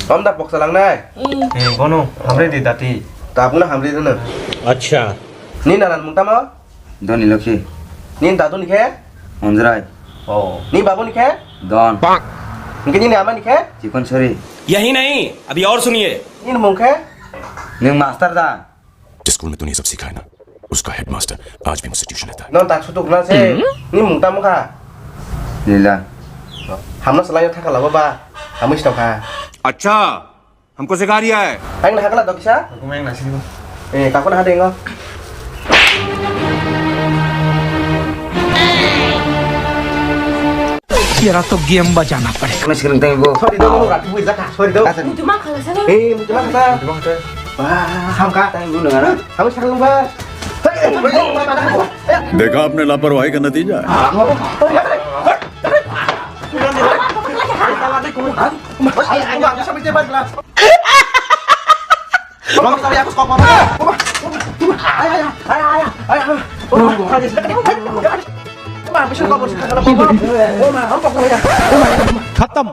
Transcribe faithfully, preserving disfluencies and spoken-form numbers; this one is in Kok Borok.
Tom da poksa langnai. Eh, bono, hamre di dati. Tabukno hamri rwno. Acha. Ni nanan mung tamo? Doni Lokhi. Ni daduni khe? Onjrai. Oh. Ni babuni khe? Don. Hwnkhe nini amani khe? Chikon Sori. यही नहीं, अभी और सुनिए। Nini mung khe? Nwng master da? जिस स्कूल में तूने ये सब सीखा है ना, उसका हेडमास्टर आज भी मुझसे ट्यूशन लेता है। Non tak sutuk na se. Ni mung tamo kha? Lila. Hamna salai thaka labo ba. Hamui stok kha. अच्छा, हमको सिखा रिया है। Ang na hakla dokisa? Aku main nasi ni. Eh, kakon hade ngo. तेरा तो गेम बजाना पड़ेगा। Kami sekarang tengok. Sorry do, lo ratu bui jaka. Sorry do. Mutu mang khala sana. Eh, mutu mang khala. Wah, hamka. Tengok dulu ngana. Kamu sekarang ba. देखा आपने लापरवाही का नतीजा है। खत्म।